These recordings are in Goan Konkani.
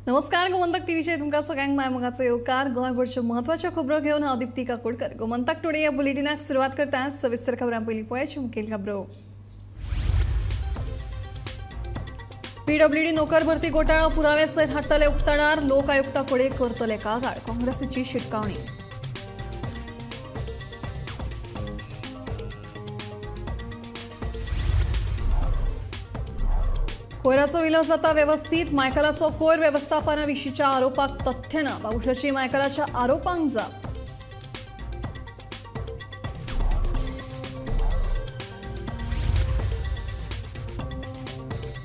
नमस्कार, गोमंतक टीव्हीचेर तुमकां सगळ्यांक मायमोगाचो येवकार। गोंयभरच्यो म्हत्वाच्यो खबरो घेवन हांव दीप्ती काकोडकर। गोमंतक टुडे ह्या बुलेटिनाक सुरवात करता। सविस्तर खबरां पयलीं पळयाची मुखेल खबरो। पीडब्ल्यूडी नोकर भरती घोटाळो पुरावे सयत हाडटले उक्ताडार, लोक आयुक्ता कडेन करतले कागाळ, काँग्रेसीची शिटकावणी। कोयराचो विलो जाता वेवस्थीत, मायकलाचो कोयर वेवस्थापना विशींच्या आरोपाक तथ्य ना, बाबुशाची मायकलाच्या आरोपांक जाप।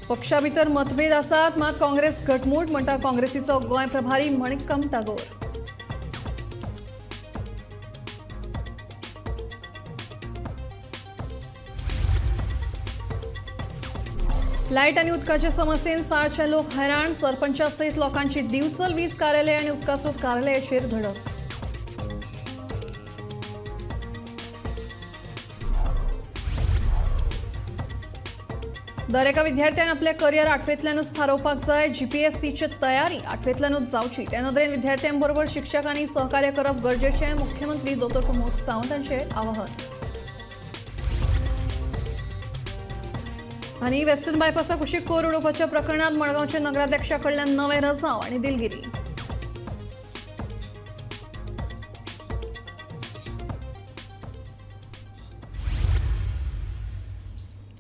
पक्षा भितर मतभेद आसात, मात काँग्रेस घटमूट म्हणटा काँग्रेसीचो गोंय प्रभारी मणिक्कम टागोर। लायट आनी उदकाच्या समस्येन साळचे लोक हैराण, सरपंचा सयत लोकांची दिवचल वीज कार्यालय आनी उदकास्रोत कार्यालयाचेर धडक। दर एका विद्यार्थ्यान आपले करियर आठवेंतल्यानूच थारोवपाक जाय, जीपीएससीची तयारी आठवेंतल्यानूच जावची, त्या नदरेन विद्यार्थ्यांबरोबर शिक्षकांनी सहकार्य करप गरजेचें, मुख्यमंत्री दोतोर प्रमोद सावंत हांचें आवाहन। आनी वेस्टर्न बायपासा कुशीक कोर उडोवपाच्या प्रकरणांत मडगांवच्या नगराध्यक्षा कडल्यान नवे रजांव आनी दिलगिरी।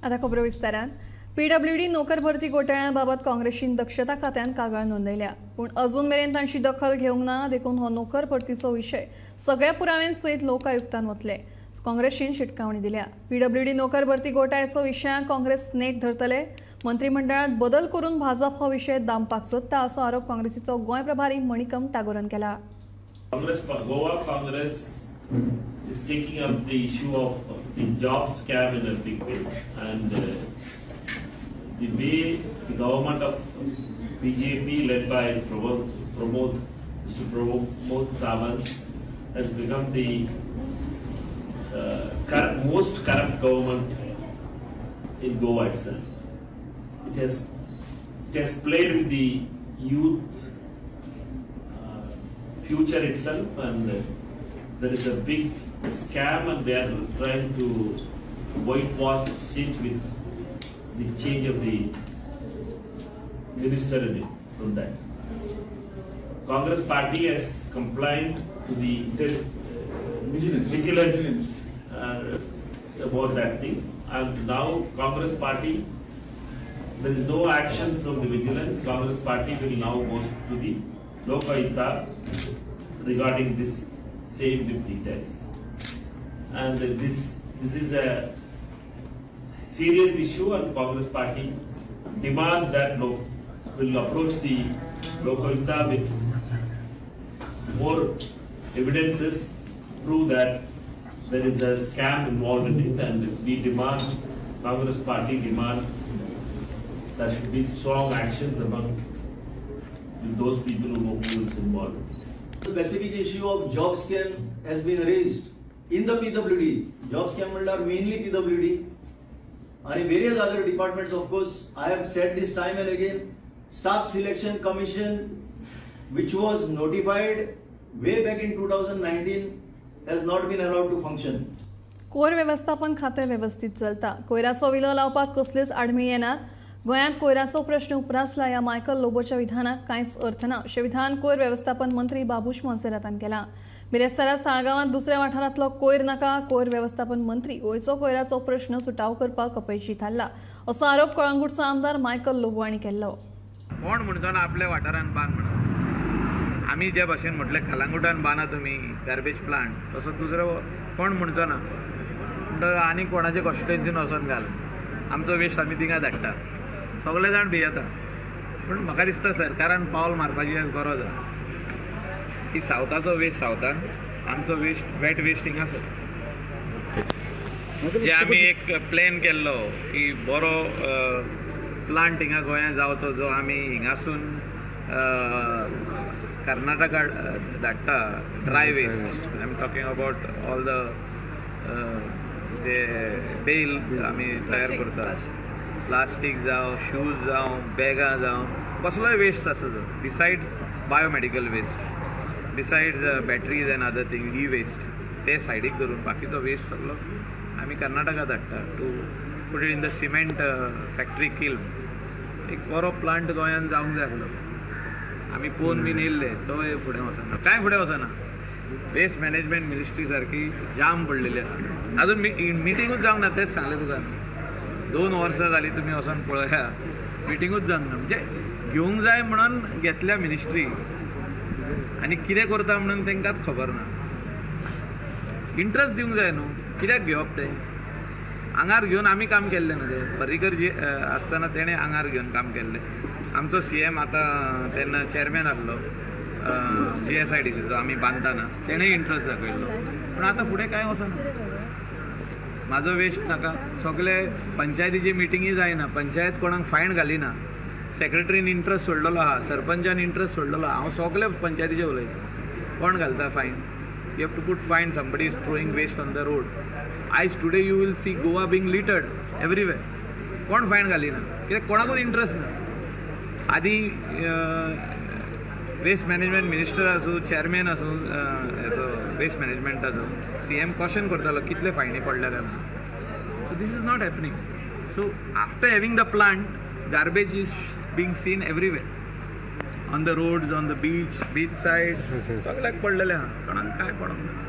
आतां खबरो विस्तारान। पीडब्ल्यूडी नोकर भरती घोटाळ्या बाबत काँग्रेसीन दक्षता खात्यान कागाळ नोंदयल्या, पूण अजून मेरेन तांची दखल घेवंक ना, देखून हो नोकर भरतीचो विशय सगळ्या पुराव्यां सयत लोक आयुक्तान वतले, काँग्रेसीन शिटकावणी दिल्या। पीडब्ल्यूडी नोकर भरती घोटाळ्याचो विशयाक काँग्रेस नेट धरतले, मंत्रिमंडळात बदल करून भाजप हो विशय दामपाक सोदता, असो आरोप काँग्रेसीचो गोंय प्रभारी मणिकम टागोरान केला। Goa Congress is taking up the issue of the job scam in a big way, and the way the government of BJP led by Pramod Mr. Pramod Sawant has become the most corrupt government in Goa itself. It has played with the youth future itself, and there is a big scam, and they are trying to whitewash it with the change of the minister in it. From that, Congress party has complained to the vigilance about that thing, and now Congress party, there is no actions from the vigilance. Congress party will now go to the Lokayukta regarding this same with details, and this is a serious issue, and Congress party demands that will approach the Lokayukta with more evidences prove that there is a scam involved in it, and we demand, Congress party demand, there should be strong actions among those people who is involved. The specific issue of job scam has been raised in the PWD. Job scam are mainly PWD and various other departments. Of course, I have said this time and again, Staff Selection Commission, which was notified way back in 2019, has not been allowed to function. कोयर व्यवस्थापन खातें व्यवस्थित चलता, कोयराचो विलो लावपाक कसलीच आडमेळी येनात। गोंयांत कोयराचो प्रश्न उप्रासला ह्या मायकल लोबोच्या विधानाक कांयच अर्थ ना, अशें विधान कोयर व्यवस्थापन मंत्री बाबूश मोन्सेरातान केलां। बिरेस्तारा साळगांवांत दुसऱ्या वाठारांतलो कोयर नाका, कोयर व्यवस्थापन मंत्री गोंयचो कोयराचो प्रश्न सुटावो करपाक अपेशी थारला, असो आरोप कळंगूटचो आमदार मायकल लोबो हांणी केल्लो। कोण म्हणचो ना आपल्या वाठारांत बांद म्हणून, आमी जे भाशेन म्हटलें कलांगुटान बांदा तुमी गार्बेज प्लांट, तसो दुसरो कोण म्हणचो ना, म्हणटकच आनी कोणाचे कॉन्स्टिट्युएन्सीन वचोन घाल, आमचो वेस्ट आमी थिंगा धाडटा, सगळे जाण भियेता। पूण म्हाका दिसता सरकारान पावल मारपाची आज गरज आसा की सावथाचो वेस्ट सावथान, आमचो वेस्ट वेट वेस्ट हिंगा सोड। जे आमी एक प्लॅन केल्लो की बरो प्लांट हिंगा गोंयांत जावचो, जो आमी हिंगासून कर्नाटका धाडटा dry waste, I am talking about all the J bell आमी तयार करता, प्लास्टीक जावं, शूज जावं, बॅगां जावं, कसलोय वेस्ट आसा जो besides biomedical waste, besides batteries and other thing, e waste, ते सायडीक धरून बाकीचो वेस्ट सगलो आमी कर्नाटकांत हाडटा to put it in the cement factory kiln. एक बरो प्लांट गोंयांत जावंक जाय आसलो, आमी पळोवन बीन येयल्ले, तोय फुडें वचना, कांय फुडें वचना. वेस्ट मॅनेजमेंट मिनिस्ट्री सारकी जाम पडलेली आसा, अजून मिटिंगूच जावंक ना. तेंच सांगलें तुका, 2 वर्सां जालीं तुमी वचोन पळया, मिटिंगूच जावंक ना. म्हणजे घेवंक जाय म्हणून घेतल्या मिनिस्ट्री आनी कितें करता म्हणून तांकांच खबर ना. इंट्रस्ट दिवंक जाय न्हू, कित्याक घेवप तें आंगार घेवन आमी काम केल्लें न्हू. तें पर्रीकर जी आसतना तेणें आंगार घेवन काम केल्लें. आमचो CM आतां तेन्ना चेअरमॅन आसलो GSIDCचो, आमी बांदतना तेणें इंट्रस्ट दाखयल्लो, पूण आतां फुडें कांय वचना. म्हाजो वेस्ट नाका, सगळे पंचायतीची मिटिंगी जायना, पंचायत कोणाक फायन घालिना, सेक्रेटरीन इंट्रस्ट सोडलेलो आहा, सरपंचान इंट्रस्ट सोडलेलो आहा. हांव सगळे पंचायतीचे उलयतां, कोण घालता fine? You have to put fine, somebody is throwing waste on the road. आयज today you will see Goa being littered everywhere. कोण फायन घालिना, कित्याक कोणाकूच इंट्रस्ट ना. आदी वेस्ट मॅनेजमेंट मिनिस्टर आसूं, चेअरमॅन आसूं, हेचो वेस्ट मॅनेजमेंटाचो CM caution करतालो कितले फायनी पडल्या काय म्हणून. So this is not happening. So after having the plant, garbage is being seen everywhere, on the roads, on the beach, beach side, सगळ्याक पडलेलें आहा, कोणाक काय पडोंक ना.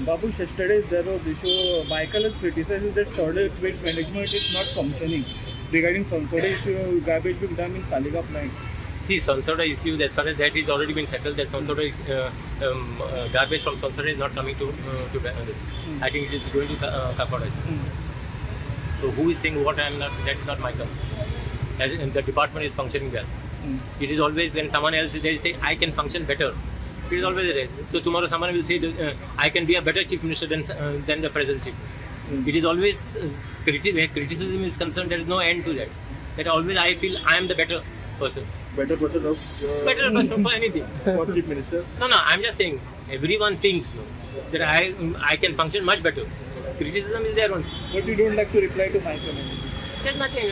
Babu, yesterday there was issue, Michael is criticizing that solid waste management is not functioning regarding Sonsoda issue, garbage being done in Saligao plant. See, Sonsoda issue, as far as that is already been settled, that Sonsoda garbage from Sonsoda is not coming to this. I think it is going to Kakoda. So who is saying what I am not, that is not my concern. The department is functioning well. It is always when someone else is there, they say, I can function better. It is always there. So tomorrow someone will say, I can be a better chief minister than the present chief. It is always, where criticism is concerned, there is no end to that. That always I feel I am the better person. Better person of... better person for anything. For chief minister? No, no, I am just saying, everyone thinks that I can function much better. Criticism is there only. But you don't like to reply to my comment? There's nothing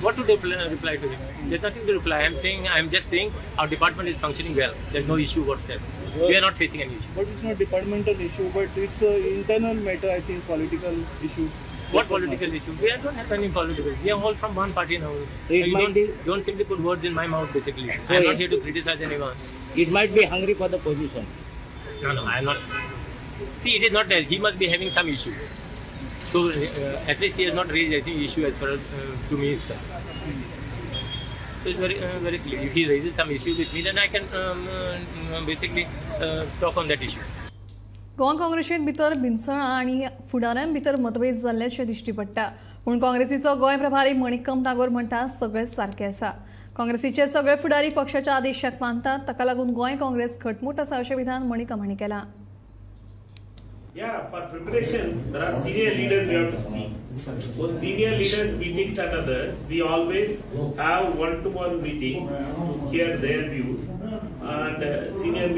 what to reply to him. There's nothing to reply. I'm just saying our department is functioning well. There's no issue whatsoever. We are not facing any issue. But it's not departmental issue, but it's an internal matter, I think, political issue. What political issue? We don't have any political. We are all from one party now. So you don't simply put words in my mouth, basically. So I'm not here to criticize anyone. It might be hungry for the position. No, no, I'm not. See, it is not that. He must be having some issues. So at least he has not raised any issue as far as to me is concerned. So it's very, very clear. If he raises some issue with me, then I can basically talk on that issue. Goa काँग्रेसीत भितर भिनसळां आनी फुडाऱ्यां भितर मतभेद जाल्ल्याचें दिश्टी पडटा. पूण काँग्रेसीचो गोंय प्रभारी मणिकम टागोर म्हणटा सगळें सारकें आसा. काँग्रेसीचे सगळे फुडारी पक्षाच्या आदेशाक मानतात, ताका लागून गोंय काँग्रेस घटमूट आसा अशें विधान मणिकम हांणी केलां. Yeah, for preparations, there are senior leaders we have to speak. For senior leaders meetings and others, we always have one-to-one meeting to hear their views, and senior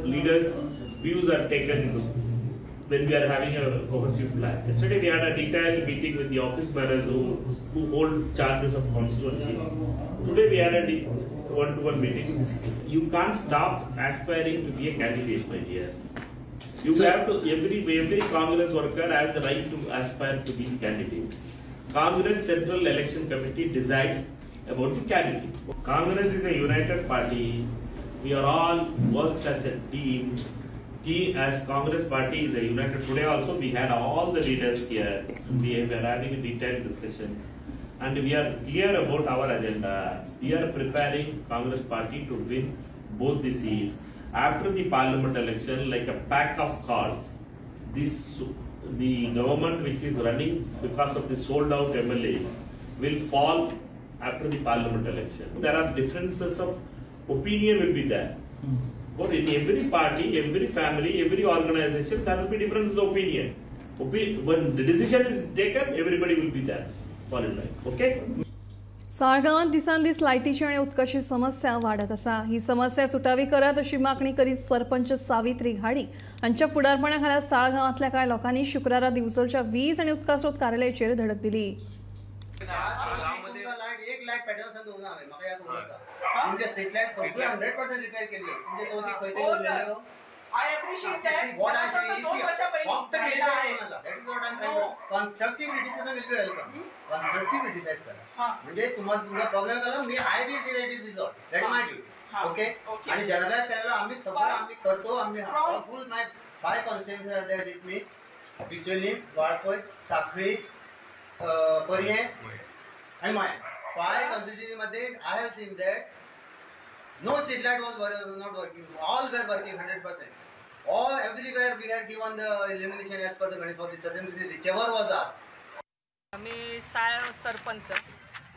leaders' views are taken into when we are having a cohesive plan. Yesterday we had a detailed meeting with the office bearers who hold charges of constituencies. Today we had a one-to-one meeting. You can't stop aspiring to be a candidate, my dear. You have to, every Congress worker has the right to aspire to be candidate. Congress Central Election Committee decides about the candidate. Congress is a united party. We are all works as a team. As Congress party is a united. Today also we had all the leaders here. We were having detailed discussions. And we are clear about our agenda. We are preparing Congress party to win both the seats. After the parliament election, like a pack of cards, the government which is running because of the sold out MLAs will fall after the parliament election. There are differences of opinion will be there. But in every party, every family, every organization, there will be differences of opinion. When the decision is taken, everybody will be there. Okay? साळगांवांत दिसान दीस लायटीची आनी उदकाची समस्या वाडत आसा. ही समस्या सुटावी करात अशी मागणी करीत सरपंच सावित्री घाडी हांच्या फुडारपणा खाला साळगांवांतल्या कांय लोकांनी शुक्रारा दिवचलच्या वीज आनी उदका स्रोत कार्यालयाचेर धडक दिली. लायट पॅटर्न दवरना हांवें, म्हाका ह्या खबर आसा. तुमचे स्ट्रीट लायट सगळे 100% रिपेर केल्ले, तुमचे चवथीक खंय तरी उरलेल्यो. I appreciate that. What I say is, फक्त क्रिटिसाइज करू नका. That is what I am trying to. Constructive criticism will be welcome. Constructive criticise करा, म्हणजे तुम्हाला तुमचा प्रॉब्लेम केला मी I be see that is resolve, that is my duty. Okay, आणि जनरलाइज करायला आम्ही सगळं आम्ही करतो. आम्ही full my 5 constituency are there with me, Bicholim, Valpoi, Sanquelim, Poriem आणि माया. 5 कॉन्स्टिट्युएन्सी मध्ये I have seen that no street light was not working, all were working 100%. All everywhere we had given the illumination as per the Ganesh Public Suggestion, whichever was asked. मी साळ सरपंच.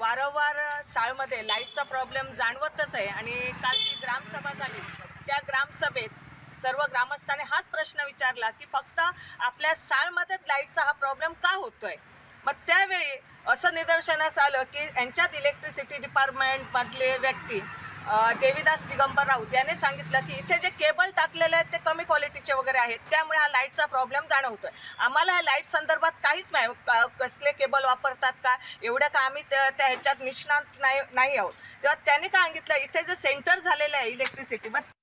वारंवार साळमध्ये लाईटचा प्रॉब्लेम जाणवतच आहे आणि काल जी ग्रामसभा झाली त्या ग्रामसभेत सर्व ग्रामस्थांनी हाच प्रश्न विचारला की फक्त आपल्या साळमध्येच लाईटचा हा प्रॉब्लेम का होतोय. मग त्यावेळी असं निदर्शनास आलं की यांच्यात इलेक्ट्रिसिटी डिपार्टमेंटमधले व्यक्ती देवीदास दिगंबर राऊत याने सांगितलं की इथे जे केबल टाकलेले आहेत ते कमी क्वालिटीचे वगैरे आहेत, त्यामुळे हा लाईटचा प्रॉब्लेम जाणवतोय. आम्हाला ह्या लाईट संदर्भात काहीच नाही, कसले केबल वापरतात का एवढं का आम्ही त्या ह्याच्यात निष्णात नाही आहोत. तेव्हा त्यांनी काय सांगितलं, इथे जे सेंटर झालेलं आहे इलेक्ट्रिसिटी, मग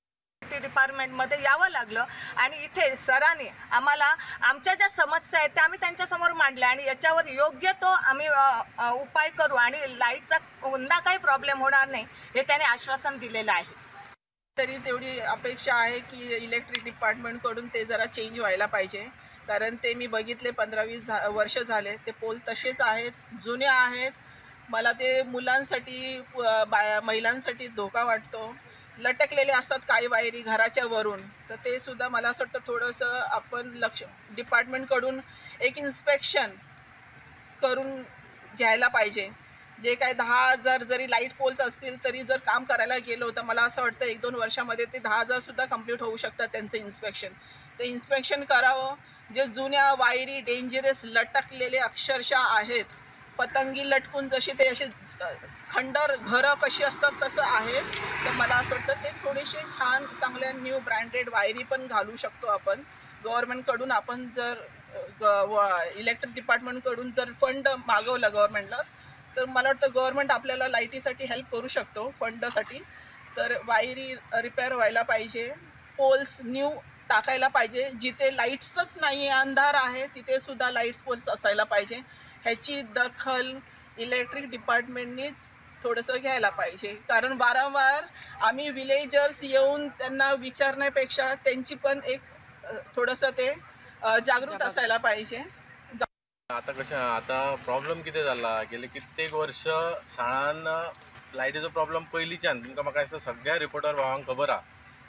डिपार्टमेंटमध्ये यावं लागलं आणि इथे सरांनी आम्हाला आमच्या ज्या समस्या आहेत त्या आम्ही त्यांच्यासमोर मांडल्या आणि याच्यावर योग्य तो आम्ही उपाय करू आणि लाईटचा पुन्हा काही प्रॉब्लेम होणार नाही हे त्याने आश्वासन दिलेलं आहे. तरी तेवढी अपेक्षा आहे की इलेक्ट्रिक डिपार्टमेंटकडून ते जरा चेंज व्हायला पाहिजे, कारण ते मी बघितले 15-20 वर्ष झाले ते पोल तसेच आहेत, जुने आहेत. मला ते मुलांसाठी महिलांसाठी धोका वाटतो. लटकलेले असतात काही वायरी घराच्या वरून, तर ते सुद्धा मला असं वाटतं थोडंसं आपण लक्ष डिपार्टमेंटकडून एक इन्स्पेक्शन करून घ्यायला पाहिजे. जे काय 10,000 जरी लाईट पोल्स असतील तरी जर काम करायला गेलो तर मला असं वाटतं 1-2 वर्षामध्ये ते 10,000सुद्धा कंप्लीट होऊ शकतात त्यांचं इन्स्पेक्शन. ते इन्स्पेक्शन करावं. जे जुन्या वायरी डेंजरस लटकलेले अक्षरशः आहेत, पतंगी लटकून जसे ते असे खंडर घरं कशी असतात तसं आहे. तर मला असं वाटतं ते थोडेसे छान चांगल्या न्यू ब्रँडेड वायरी पण घालू शकतो आपण गव्हर्नमेंटकडून. आपण जर इलेक्ट्रिक डिपार्टमेंटकडून जर फंड मागवलं गव्हर्नमेंटला तर मला वाटतं गव्हर्नमेंट आपल्याला लाईटीसाठी हेल्प करू शकतो फंडसाठी. तर वायरी रिपेअर व्हायला पाहिजे, पोल्स न्यू टाकायला पाहिजे. जिथे लाईट्सच नाही आहे, अंधार आहे, तिथेसुद्धा लाईट्स पोल्स असायला पाहिजे. ह्याची दखल इलेक्ट्रिक डिपार्टमेंटनीच थोडंसं घ्यायला पाहिजे, कारण वारंवार आम्ही विलेजर्स येऊन त्यांना विचारण्यापेक्षा त्यांची पण एक थोडंसं ते जागृत असायला पाहिजे. आता कशें आता प्रॉब्लम कितें जाला, गेले कित्येक वर्ष साळान लायटीचो प्रॉब्लम पयलींच्यान तुमकां म्हाका दिसता सगळ्या रिपोर्टर भावांक खबर आहा.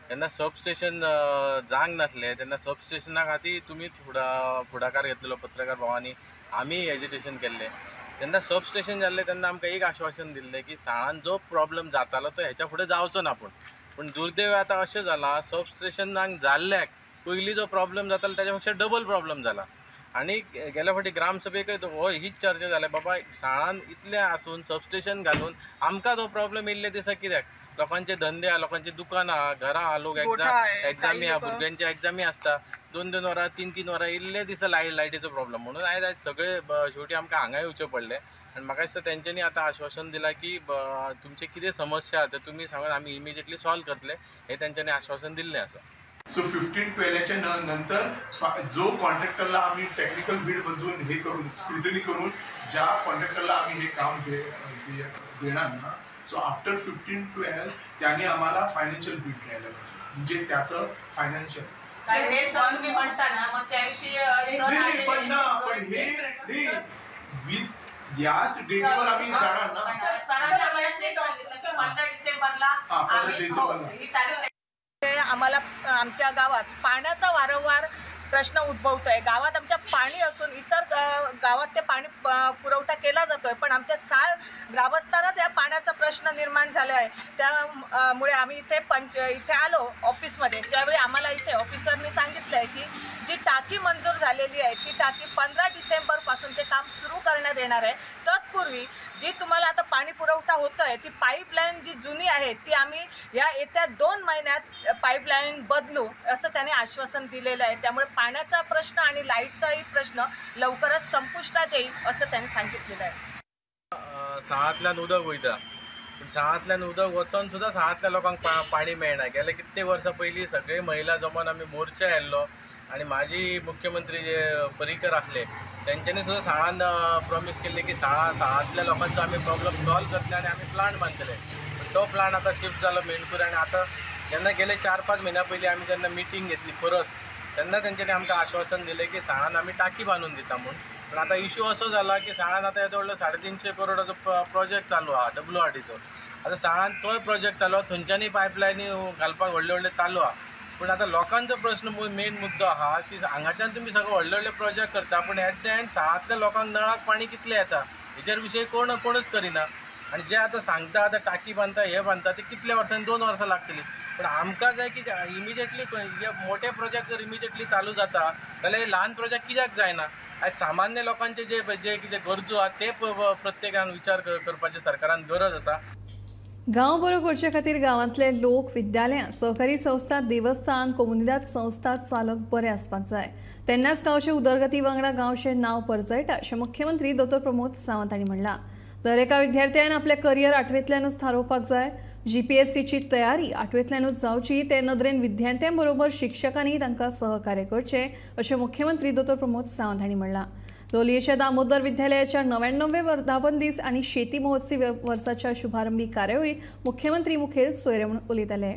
तेन्ना सब स्टेशन जावंक नासलें तेन्ना सब स्टेशना खातीर तुमी फुडाकार घेतलेलो पत्रकार भावांनी, आमी एजिटेशन केल्लें. तेन्ना सब स्टेशन जाल्लें तेन्ना आमकां एक आश्वासन दिल्लें की साळान जो प्रॉब्लम जातालो तो हेच्या फुडें जावचो ना. पूण दुर्दैव आतां अशें जालां सब स्टेशनाक जाल्ल्याक पयलीं जो प्रॉब्लम जातालो ताच्या पेक्षा डबल प्रॉब्लम जाला. आनी गेल्या फावटी ग्रामसभेकय हो हीच चर्चा जाल्या, बाबा साळान इतलें आसून सब स्टेशन घालून आमकां तो प्रॉब्लम येयल्ले दिसा कित्याक? लोकांचे धंदे आहा, लोकांची दुकानां आहा, घरां आहा, लोक एग्जामी आहा, भुरग्यांची एग्जामी आसता, 2-2 वरां 3-3 वरां इल्ले दिसा लायटीचो प्रॉब्लम. म्हणून आयज आयज सगळे शेवटी आमकां हांगा येवचें पडलें आनी म्हाका दिसता तेंच्यांनी आतां आश्वासन दिलां की तुमचे कितें समस्या आहा ते तुमी सांगून आमी इमिजिएटली सॉल्व करतले, हें तेंच्यांनी आश्वासन दिल्लें आसा. सो 15/12च्या नंतर जो कॉन्ट्रॅक्टरला आम्ही टेक्निकल बीडमधून हे करून स्क्रुटनी करून ज्या कॉन्ट्रॅक्टरला आम्ही हे काम देणार ना, सो आफ्टर 15/12 त्याने आम्हाला फायनान्शियल बीड घ्यायला पाहिजे, म्हणजे त्याचं फायनान्शियल. हे सर तुम्ही म्हणता ना, मग त्याविषयी पण ना, पण हे नाही याच डेटवर आम्ही जाणार ना. सरांनी आम्हाला ते सांगितलं 15 डिसेंबरला ही तारीख. आम्हाला आमच्या गावात पाण्याचा वारंवार प्रश्न उद्भवतो आहे. गावात आमच्या पाणी असून इतर गावात ते पाणी पुरवठा केला जातो आहे, पण आमच्या साळ ग्रामस्थांनाच या पाण्याचा प्रश्न निर्माण झाला आहे. त्यामुळे आम्ही इथे इथे आलो ऑफिसमध्ये, त्यावेळी आम्हाला इथे ऑफिसरनी सांगितलं आहे की जी टाकी मंजूर झालेली आहे ती टाकी 15 डिसेंबरपासून ते काम सुरू करण्यात येणार आहे. तत्पूर्वी जी तुम्हाला आता पाणी पुरवठा होतो आहे ती पाईपलाईन जी जुनी आहे ती आम्ही या येत्या 2 महिन्यात पाईपलाईन बदलू असं त्याने आश्वासन दिलेलं आहे. त्यामुळे पाण्याचा प्रश्न आणि लाईटचाही प्रश्न लवकरच संपुष्टात येईल असं त्यांनी सांगितलेलं आहे. साळांतल्यान उदक वयता, पूण साळांतल्यान उदक वचोन सुद्दां साळांतल्या लोकांक पाणी मेळना. गेले कित्येक वर्सां पयलीं सगळे महिला जमोन आमी मोर्चा आयल्लो आनी माजी मुख्यमंत्री जे पर्रीकर आसले तेंच्यांनी सुद्दां साळान प्रॉमीस केल्लें की साळांतल्या लोकांचो आमी प्रॉब्लम सॉल्व करतले आनी आमी प्लांट बांदतले. पण तो प्लांट आतां शिफ्ट जालो मेणपूर. आनी आतां जेन्ना गेले 4-5 म्हयन्या पयलीं आमी जेन्ना मिटींग घेतली परत, तेन्ना तेंच्यांनी आमकां आश्वासन दिलें की साळान आमी टाकी बांदून दिता म्हूण. पण आतां इशू असो जाला की साळान आतां येदो व्हडलो 350 करोडाचो प्रोजेक्ट चालू आहा WRDचो. आतां साळान तोय प्रोजेक्ट चालू आहा, थंयच्यानूय पायपलायनी घालपाक व्हडले व्हडले चालू आहा. पूण आतां लोकांचो प्रश्न मेन मुद्दो आहा की हांगाच्यान तुमी सगळे व्हडले व्हडले प्रोजेक्ट करता, पूण एट the and साळांतल्या लोकांक नळाक पाणी कितलें येता हेचेर विशय कोणूच करिना. आनी जे आतां सांगता आतां टाकी बांदता हे बांदता ते कितल्या वर्सांनी 2 वर्सां लागतली. पण आमकां जाय की इमिजिएटली जे मोठे प्रोजेक्ट जर इमिजिएटली चालू जाता जाल्यार ल्हान प्रोजेक्ट कित्याक जायना. आयज सामान्य लोकांचे जे जे कितें गरजो आहा ते प्रत्येकान विचार करपाची सरकारान गरज आसा. गांव बरो करचे खातीर गांवांतले लोक, विद्यालयां, सहकारी संस्था, देवस्थान, कोमुनिदाद संस्था चालक बरे आसपाक जाय, तेन्नाच गांवचे उदरगती वांगडा गांवचें नांव परजळटा अशें मुख्यमंत्री डॉ प्रमोद सावंत हांणी म्हणलां. दर एका विद्यार्थ्यान आपलें करियर आठवेंतल्यानूच थारोवपाक जाय. GPSCची तयारी आठवेंतल्यानूच जावची, ते नदरेन विद्यार्थ्यां बरोबर शिक्षकांनी तांकां सहकार्य करचें अशें मुख्यमंत्री डॉ प्रमोद सावंत हांणी म्हणलां. लोलयेच्या दामोदर विद्यालयाच्या 99 वर्धापन दीस आनी शेती महोत्सवी वर्साच्या शुभारंभी कार्यावळीत मुख्यमंत्री मुखेल सोयरे म्हणून उलयताले.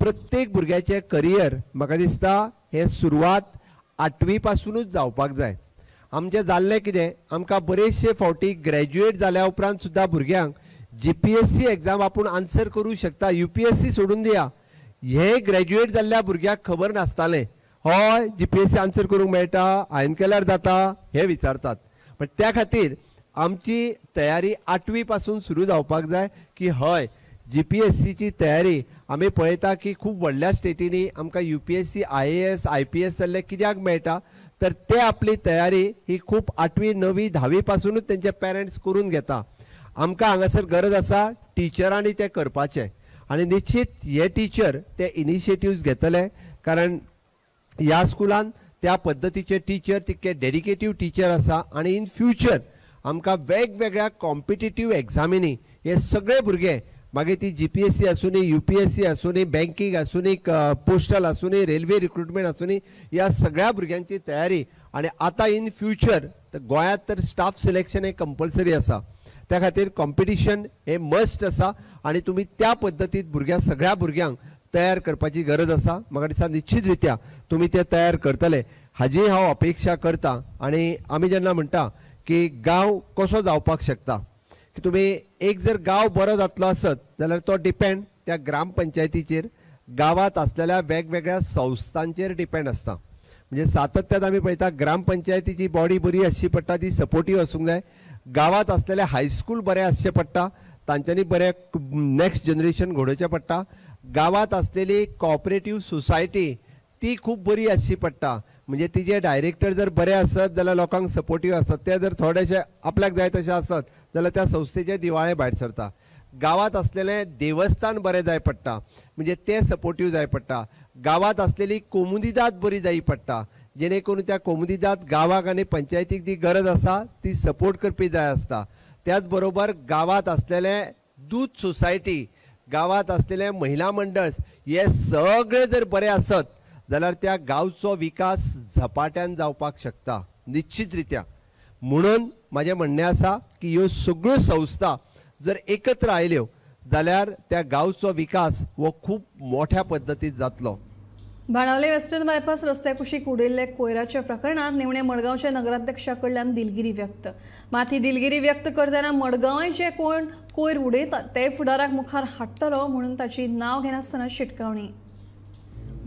प्रत्येक भुरग्याचें करियर म्हाका दिसता हें सुरवात 8वी पासूनच जावपाक जाय. आमचें जाल्लें कितें, आमकां बरेचशे फावटी ग्रॅज्युएट जाल्या उपरांत सुद्दां भुरग्यांक GPSC exam आपूण आन्सर करूं शकता, UPSC सोडून दिया, हे ग्रॅज्युएट जाल्ल्या भुरग्याक खबर नासतालें. हय GPSC answer करूंक मेळटा, हांवें केल्यार जाता हें विचारतात. पण त्या खातीर आमची तयारी 8वी पासून सुरू जावपाक जाय की हय GPSCची तयारी आमी पळयता की खूब व्हडल्या स्टेटींनी आमकां UPSC, IAS, IPS जाल्ले कित्याक मेळटा, तर ते आपली तयारी ही खूब 8वी, 9वी, 10वी पासूनच तेंचे पेरंट्स करून घेता. आमकां हांगासर गरज आसा टिचरांनी तें करपाचें आनी निश्चित हे टिचर ते इनिशिएटिव्स घेतले, कारण ह्या स्कुलान त्या पद्दतीचे टिचर तितके डेडिकेटीव टिचर आसा आनी इन फ्युचर आमकां वेगवेगळ्या कॉम्पिटिटीव एग्जामीनी हे सगळे भुरगे, मागीर ती GPSC आसूनी, UPSC आसूनी, बँकींग आसूनी, पोस्टल आसूनी, रेल्वे रिक्रुटमेंट आसूनी, ह्या सगळ्या भुरग्यांची तयारी. आनी आतां इन फ्युचर गोंयांत तर स्टाफ सिलेक्शन हें कंपल्सरी आसा, त्या खातीर कॉम्पिटिशन हें मस्ट आसा आनी तुमी त्या पद्दतीत भुरग्यां सगळ्या भुरग्यांक तयार करपाची गरज आसा. म्हाका दिसता निश्चित रित्या तुमी ते तयार करतले हाजी हांव अपेक्षा करता. आनी आमी जेन्ना म्हणटा की गांव कसो जावपाक शकता, की तुमी एक जर गांव बरो जातलो आसत जाल्यार तो डिपेंड त्या ग्रामपंचायतीचेर, गांवांत आसलेल्या वेगवेगळ्या संस्थांचेर डिपेंड आसता. म्हणजे सातत्यान आमी पळयता ग्रामपंचायतीची बॉडी बरी आसची पडटा, ती सपोर्टीव आसूंक जाय. गांवांत आसलेले हायस्कूल बरें आसचें पडटा, तांच्यांनी बरें नेक्स्ट जनरेशन घडोवचें पडटा. गांवांत आसलेली कॉपरेटीव सोसायटी ती खूब बरी आसची पडटा, म्हणजे तिजे डायरेक्टर जर बरे आसत जाल्यार लोकांक सपोर्टीव आसत, ते जर थोडेशे आपल्याक जाय तशें आसत जाल्यार त्या संस्थेचे दिवाळे भायर सरता. गांवांत आसलेलें देवस्थान बरें जाय पडटा, म्हणजे ते सपोर्टीव जाय पडटा. गांवांत आसलेली कोमुनिदाद बरी जाय पडटा, जेणे करून त्या कोमुनिदाद गांवाक आनी पंचायतीक जी गरज आसा ती सपोर्ट करपी जाय आसता. त्याच बरोबर गांवांत आसलेलें दूद सोसायटी, गांवांत आसलेलें महिला मंडळ, हे सगळे जर बरे आसत जाल्यार त्या गांवचो विकास झपाट्यान जावपाक शकता निश्चित रित्या. म्हणून म्हाजें म्हणणें आसा की ह्यो सगळ्यो संस्था जर एकत्र आयल्यो जाल्यार त्या गांवचो विकास हो खूब मोठ्या पद्दतीत जातलो. बाणावले वेस्टर्न बायपास रस्त्या कुशीक उडयल्ल्या कोयराच्या प्रकरणात निमणे मडगांवच्या नगराध्यक्षा कडल्यान दिलगिरी व्यक्त. मात ही दिलगिरी व्यक्त करतना मडगांवाय जे कोण कोयर उडयतात ते फुडाराक मुखार हाडटलो म्हणून ताची नांव घेनासतना शिटकावणी.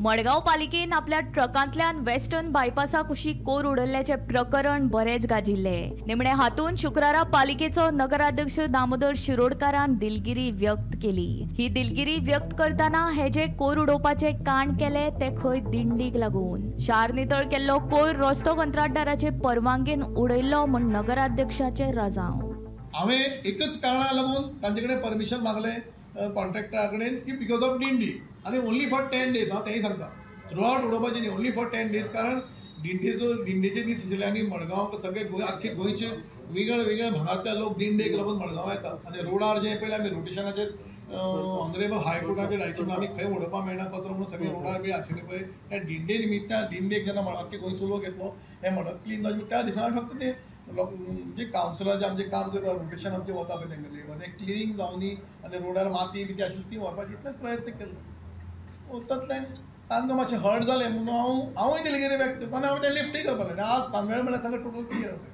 मडगांव पालिकेन आपल्या ट्रकांतल्यान वेस्टर्न बायपासा कुशीक कोर उडयल्ल्याचें प्रकरण बरेंच गाजिल्लें. निमणे हातूंत शुक्रारा पालिकेचो नगराध्यक्ष दामोदर शिरोडकारान दिलगिरी व्यक्त केली. ही दिलगिरी व्यक्त करतना हे जे कोर उडोवपाचें कांड केलें तें खंय दिंडीक लागून शार नितळ केल्लो कोयर रस्तो कंत्राटदाराचे परवानगेन उडयल्लो म्हूण नगराध्यक्षाचें रजांव. हांवें एकच कारणाक लागून तांचे कडेन परमिशन मागलें कॉन्ट्रॅक्टरा कडेन की because of दिंडी आनी ओन्ली फॉर 10 डेज. हांव तेंय सांगता थ्रू आवट उडोवपाचें न्ही, ओन्ली फॉर 10 डेज, कारण दिंडेचो दिंडेचे दीस आशिल्ले आनी मडगांव सगळे गोंय आख्खे गोंयचे वेगळे वेगळे भागांतल्या लोक दिंडेक लागून मडगांव येतात आनी रोडार जे पयलीं आमी रोटेशनाचेर ऑनरेबल हायकोर्टाचे डायरेक्शन आमी खंय उडोवपाक मेळना कचरो म्हणून सगळे रोडार बी आशिल्ले पळय त्या दिंडे निमित्तान दिंडेक जेन्ना आख्खे गोंयचो लोक येतलो हें मडक क्लीन जावचें त्या दिसा फक्त ते लोक जे कावन्सिलर जे आमचें काम करता रोटेशन आमचें वता पळय तेंगेलें ते क्लिनींग जावनी आनी रोडार माती बिती आशिल्ली ती व्हरपाची इतलेच प्रयत्न केल्लो. तातूंतल्यान तांकां मातशें हर्ट जालें म्हणून हांवूय दिलगिरी व्यक्त करता आनी हांवें तें लिफ्टूय करपाक लागलें. आज सांजवेळ म्हळ्यार सगळें टोटल क्लियर जालें.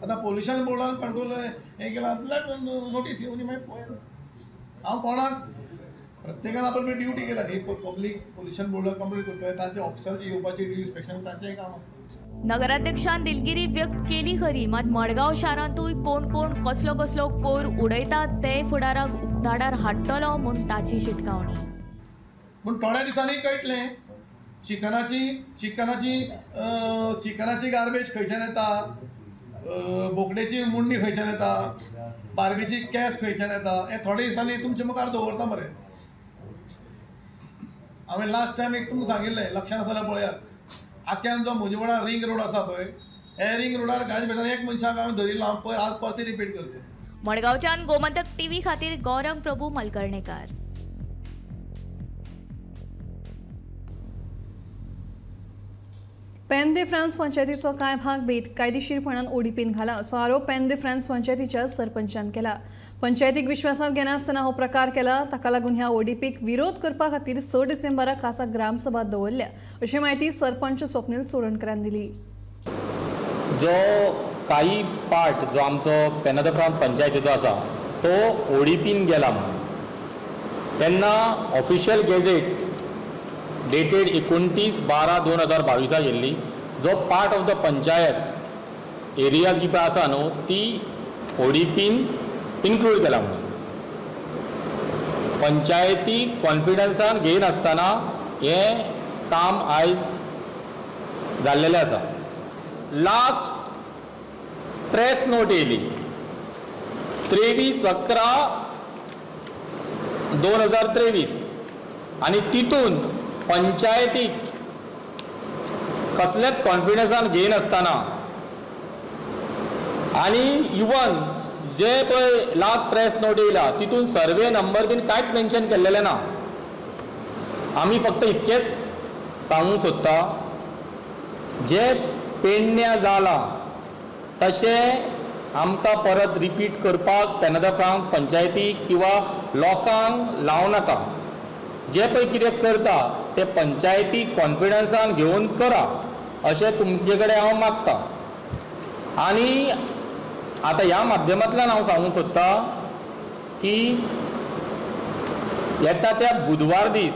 आतां पोल्युशन बोर्डान कंट्रोल हें केलां जाल्यार नोटीस येवनी मागीर पळय हांव कोणाक प्रत्येकान आपली ड्युटी केल्या न्ही. पब्लीक पोल्युशन बोर्डाक कंप्लेन करतले तांचे ऑफिसर येवपाची इन्स्पेक्शन तांचेंय काम आसता. नगराध्यक्षान दिलगिरी व्यक्त केली खरी, मात मडगांव शारांतूय कोण कोण कसलो कसलो कोर उडयतात ते फुडाराक उक्ताडार हाडटलो म्हूण ताची शिटकावणी. पूण थोड्या दिसांनी कळटलें चिकनाची चिकनाची चिकनाची गार्बेज खंयच्यान येता, बोकडेची मुंडी खंयच्यान येता, बार्बीची केंस खंयच्यान येता, हें थोड्या दिसांनी तुमचे मुखार दवरता मरे. हांवें लास्ट टायम एक तुमकां सांगिल्लें लक्षान आसा जाल्यार पळयात, आक्यान जो मुजवाडा रिंग रोड आसा पळय हे रिंग रोडार कांय भितर एक मनशाक हांवें धरिल्लो, हांव पयर आज परती रिपीट करता. मडगांवच्यान गोमंतक टीव्ही खातीर गौरंग प्रभू मलकर्णेकार. पेन दे फ्रांस पंचायतीचो कांय भाग बेकायदेशीरपणान ओडीपीन घाला असो आरोप पेन दे फ्रांस पंचायतीच्या सरपंचान केला. पंचायतीक विश्वासांत घेनासतना हो प्रकार केला, ताका लागून ह्या ओडीपीक विरोध करपा खातीर 6 डिसेंबराक खासा ग्रामसभा दवरल्या अशी म्हायती सरपंच स्वप्नील चोडणकरान दिली. जो काही पार्ट जो आमचो पेन दे फ्रांस पंचायतीचो आसा तो ओडीपीन गेला म्हणून तेन्ना ऑफिशियल गॅझेट डेटेड 29/12/2022 गेल्ली जो part of the panchayat area जी पळय आसा न्हू ती ओडीपीन इन्क्लूड केला म्हणून पंचायती कॉन्फिडन्सान घेयनासतना हें काम आयज जाल्लेलें आसा. लास्ट प्रेस नोट येयली 23/11/2023 आनी तितून पंचायतीक कसलेच कॉन्फिडन्सान घेयनासतना आनी इवन जे पळय लास्ट प्रेस नोट येयला तितून सर्वे नंबर बीन कांयच मेन्शन केल्लेलें ना. आमी फक्त इतकेंच सांगूंक सोदता जे पेडण्या जालां तशें आमकां परत रिपीट करपाक पेन the France पंचायती किंवा लोकांक लावं नाका. जे पळय कितें करता ते पंचायती कॉन्फिडन्सान घेवन करा अशें तुमचे कडेन हांव मागता. आनी आतां ह्या माध्यमांतल्यान हांव सांगूंक सोदता की येता त्या बुधवार दीस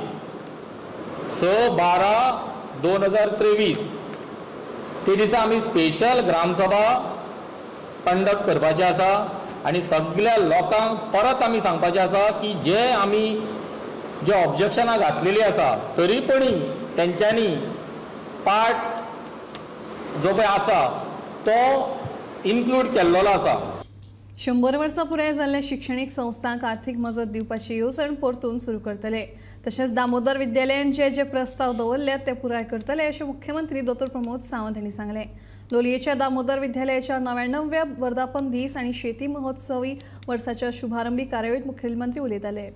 6/12/2023 ते दिसा आमी स्पेशल ग्रामसभा कंडक्ट करपाची आसा आनी सगळ्या लोकांक परत आमी सांगपाचें आसा की जे आमी जे ऑब्जेक्शनां घातलेली आसा तरी पणी तेंच्यांनी पार्ट जो पळय आसा तो इन्क्लूड केल्लो आसा. 100 वर्सां पुराय जाल्ल्या शिक्षणीक संस्थांक आर्थीक मजत दिवपाची येवजण परतून सुरू करतले. तशेंच दामोदर विद्यालयान जे जे प्रस्ताव दवरल्यात ते पुराय करतले अशें मुख्यमंत्री दोतोर प्रमोद सावंत हांणी सांगलें. लोलयेच्या दामोदर विद्यालयाच्या 99व्या वर्धापन दीस आनी शेती महोत्सवी वर्साच्या शुभारंभी कार्यावळींत मुखेलमंत्री उलयताले.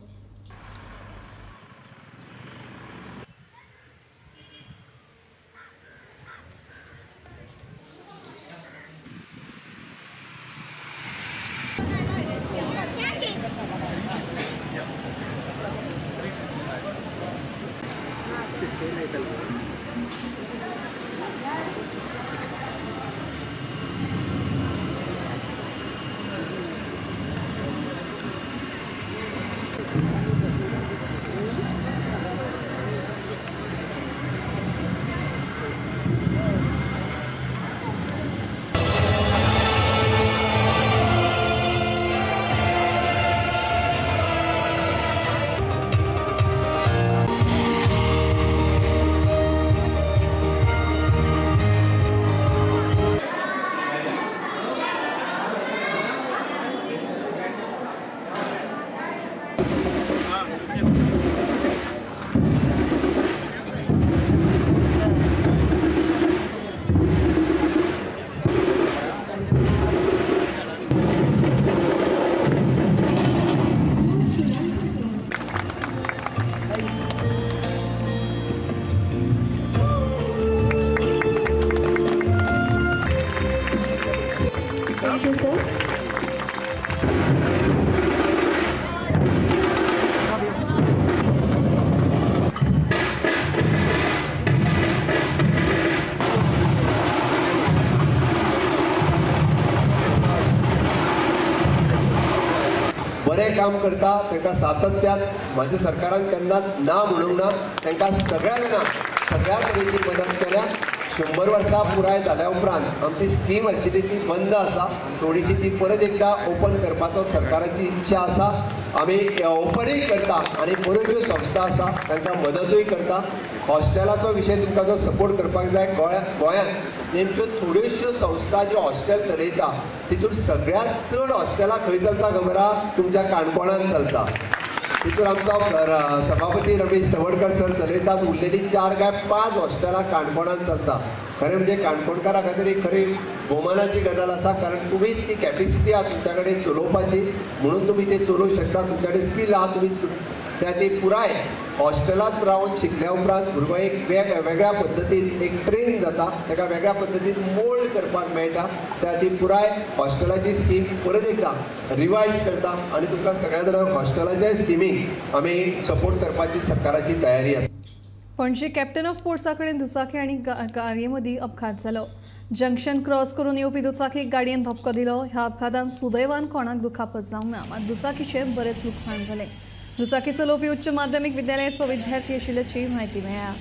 काम करता तांकां सातत्यान म्हाज्या सरकारान केन्नाच ना म्हणूंक ना, तांकां सगळ्या जाणांक सगळ्या तरेची मदत केल्या. 100 वर्सां पुराय जाल्या उपरांत आमची स्कीम आशिल्ली ती बंद आसा, थोडीशी ती परत एकदां ओपन करपाचो सरकाराची इच्छा आसा. आमी ओपनूय करता आनी बऱ्योचश्यो संस्था आसा तांकां मदतूय करता. हॉस्टेलाचो विशय तुमकां जो सपोर्ट करपाक जाय, गोंयांत नेमक्यो थोड्योश्यो संस्था ज्यो हॉस्टेल चलयता तितून सगळ्यांत चड हॉस्टेलां खंय चलता खबर आहा? तुमच्या काणकोणांत चलता. तितून आमचो सभापती रमेश तवडकर सर चलयतात. उरलेली 4 काय 5 हॉस्टेलां काणकोणांत चलता. खरें म्हणजे काणकोणकारां खातीर एक खरी भोवमानाची गजाल आसा, कारण तुमी ती कॅपेसिटी आहा तुमच्या कडेन चलोवपाची, म्हणून तुमी ते चलोवंक शकता. तुमच्या कडेन स्कील आहा, तुमी त्या ती पुराय हॉस्टेलांत रावन शिकल्या उपरांत भुरगो एक वेगळ्या पद्दतीन एक ट्रेन जाता, ताका वेगळ्या पद्दतीन मोल्ड करपाक मेळटा. त्या खातीर पुराय हॉस्टेलाची स्कीम परत एकदां रिवायज करता आनी तुमकां सगळ्या जाणांक हॉस्टेलाच्या स्किमीक आमी सपोर्ट करपाची सरकाराची तयारी आसा. पणजे कॅप्टन ऑफ पोर्ट्सा कडेन दुचाकी आनी गाडये मदीं अपघात जालो. जंक्शन क्रॉस करून येवपी दुचाकीक गाडयेन धपको दिलो. ह्या अपघातान सुदैवान कोणाक दुखापत जावंक ना, मात दुचाकीचें बरेंच लुकसाण जालें. दुचाकी चलोवपी उच्च माध्यमीक विद्यालयाचो विद्यार्थी आशिल्ल्याची म्हायती मेळ्ळ्या.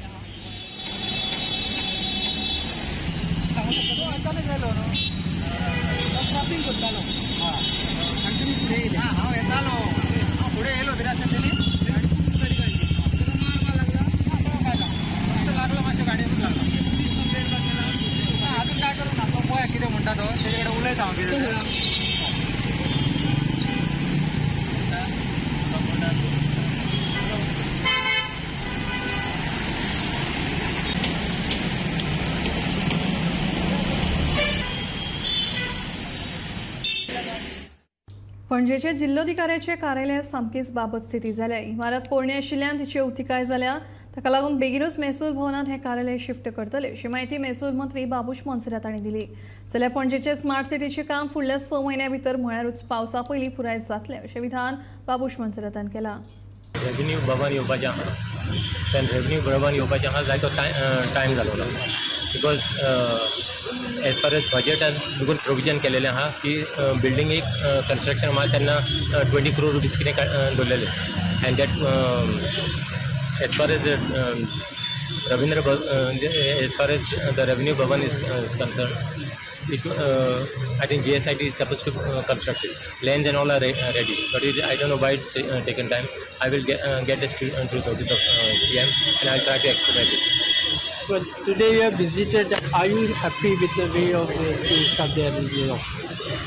पणजेचे जिल्लोधिकाऱ्याचे कार्यालय सामकीच बाबत स्थिती जाल्या. इमारत पोरणी आशिल्ल्यान तिची अवतिकाय जाल्या, ताका लागून बेगीनूच महसूल भवनात हे कार्यालय शिफ्ट करतले अशी म्हायती महसूल मंत्री बाबूश मोन्सेरात हांणी दिली. जाल्यार पणजेचे स्मार्ट सिटीचें काम फुडल्या 6 म्हयन्यां भितर म्हळ्यारूच पावसा पयलीं पुराय जातलें अशें विधान बाबूश मोन्सेरातान केलां. रेव्हेन्यू भवन येवपाचें आहा, रेव्हेन्यू भवन येवपाचें आहा जायतो टायम जालो ना, because as far as बजेटान बिकून प्रोविजन केलेलें आहा की बिल्डींग एक कन्स्ट्रक्शन आहा तेन्ना 20 करोड रुपीज कितें दवरलेलें. And that as far as Ravindra as far as the revenue Bhavan is concern, it I think GSIT is supposed to construct it. Plans and all are ready, but it, I don't know why it's taken time. I will get this to the notice of CM and I'll try to expedite it. But today you have visited. Are you happy with the way of things are there in the office?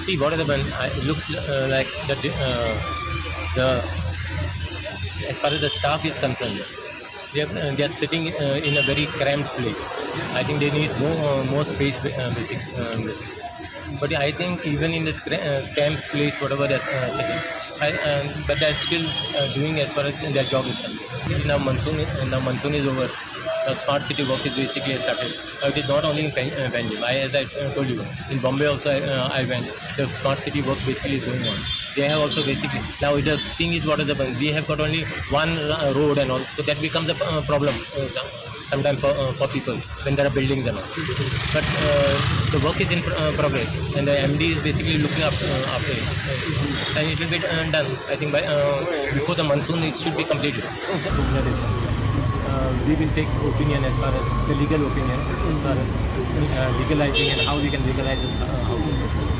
See, what happened? It looks like that the as far as the staff is concerned, they are sitting in a very cramped place. I think they need more space, basically. But I think even in this cramped place, whatever they're sitting, but they're still doing as far as their job is concerned. Now monsoon is over. The smart city work is basically started. It is not only in Panjim. As I told you, in Bombay also I went. The smart city work basically is going on. They have also basically now the thing is what is the we have got only one road and all, so that becomes a problem sometimes for people when there are buildings and all. But the work is in progress, and the MD is basically looking after it, and it will be done. I think by before the monsoon it should be completed. We will take opinion as far as the legal opinion, as far as legalizing and how we can legalize this house.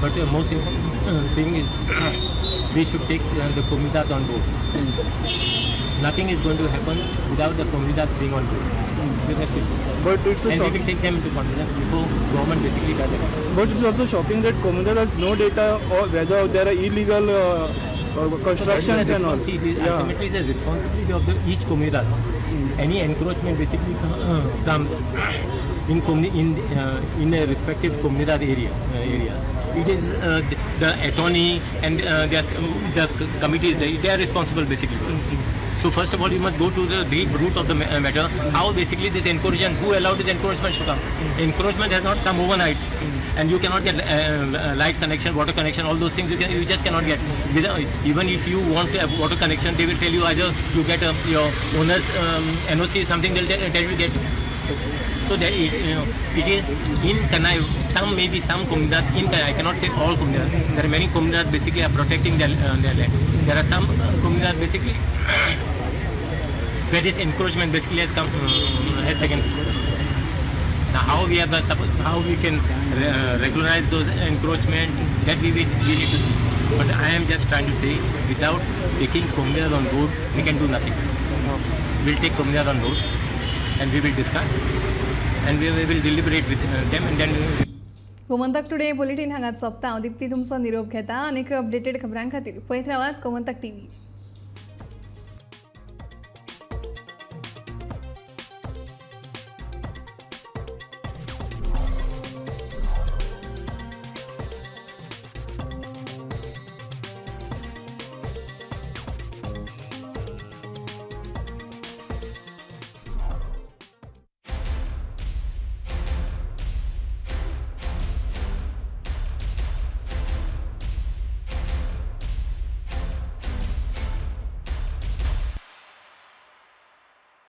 But the most important thing is we should take the comunidad on board. Nothing is going to happen without the comunidad being on board. But it's and we will take them into confidence before government basically does it. But it's also shocking that comunidad has no data or whether there are illegal constructions and all. See, ultimately the responsibility of the each comunidad. Any encroachment basically comes in a respective comunidad area. It is the attorney and the committees, they are responsible basically. So first of all, you must go to the deep root of the matter. How basically this encroachment, who allowed this encroachment to come? Encroachment has not come overnight, and you cannot get light connection, water connection, all those things you just cannot get. Even if you want to have water connection, they will tell you either you get your owner's NOC, something they'll tell you get. So that it is in Kanai, some maybe some comunidad in Kanai, I cannot say all comunidad. There are many comunidad basically are protecting their land. There are some comunidades basically where this encroachment basically has come has taken. Now how we have how we can regularize those encroachment, that we need to see. But I am just trying to say, without taking comunidades on board, we can do nothing. We'll take comunidades on board and we will discuss and we will deliberate with them and then. Gomantak today bulletin हांगाच सोंपता. हांव दीप्ती तुमचो निरोप घेता. आनीक अपडेटेड खबरां खातीर पळयत रावात गोमंतक टीव्ही.